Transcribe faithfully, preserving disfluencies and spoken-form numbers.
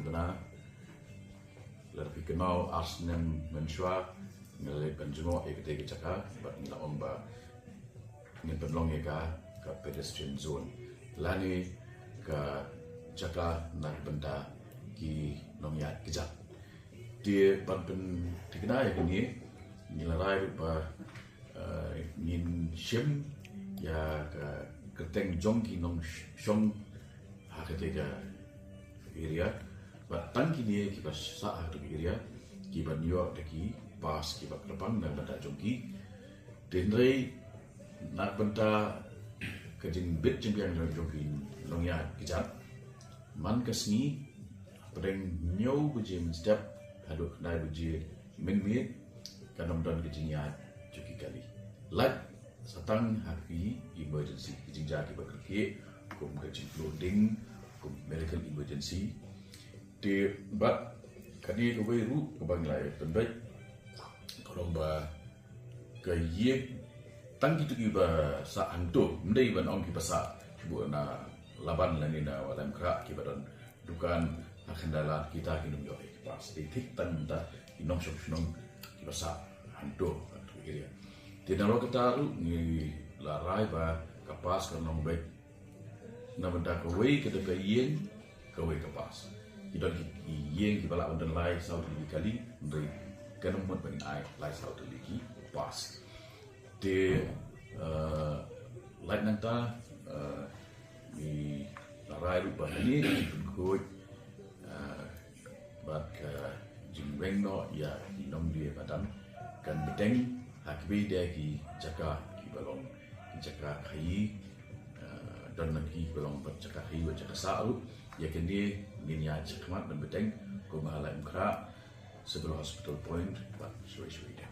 Na, lada phi kynmaw ar snem mynshuwa, ngi la leit ban jngoh ïa katei ka jaka, bad ngi la ong ba ngin pynlong ïa ka ka pedestrian zone lane ka jaka na ka bynta ki nongïaid kjat. Te ban pynthikna ïa kane, ngi la rai ruh ba, eh, ngin shim ïa ka kyrteng jong ki nongshong ha katei ka area. Bad tang kine kiba sah ha katei ka area kiban ïoh da ki pass kiba kyrpang na ka bynta jong ki. Te hynrei na ka bynta ka jingbit jingbiang jong ki nongïaid kjat, man ka sngi, pdeng hynñiew baje mynstep haduh khyndai baje mynmiet, kan ym don ka jingïaid jong ki kali. Lait sa tang ha ki emergency, ki jingjia kiba kyrkieh, kum ka jingpluh ding, kum medical emergency. Te bad kane kawei ruh kaba ngi la ïa pynbeit, ka long ba ka ïing, tang kito kiba sah hangto, ym dei ban ong kiba sah shibun na Laban lane na Laimkhrah kiba don dukan ha Khandailat, kita kim ïoh ïa ki pass. Dei thik tang mynta ki nongshong shnong kiba sah hangto, hangto area. Te nalor kata ruh ngi la rai ba ka pass kan long beit na bynta kawei ka dei ka ïing, kawei ka pass. Ki don ki, ki ïing kiba lah ban don lai saw tylli ki kali, hynrei kan ym mut ban ai lai saw tylli ki pass. Te, eh, lait nangta, eh, ngi la rai ruh ba hangne ka jingpynkhuid, eh, bad ka jingweng noh ïa ki nongdie ba dang kan bteng ha kiwei de ki jaka kiba long ki jaka khaïi, eh, don na ki kiba long bad jaka khaïi bad jaka sah ruh. Ïa kine ngin ïa shakhmat ban bteng kum ha Laimkhrah, Civil Hospital Point bad shawei shawei de.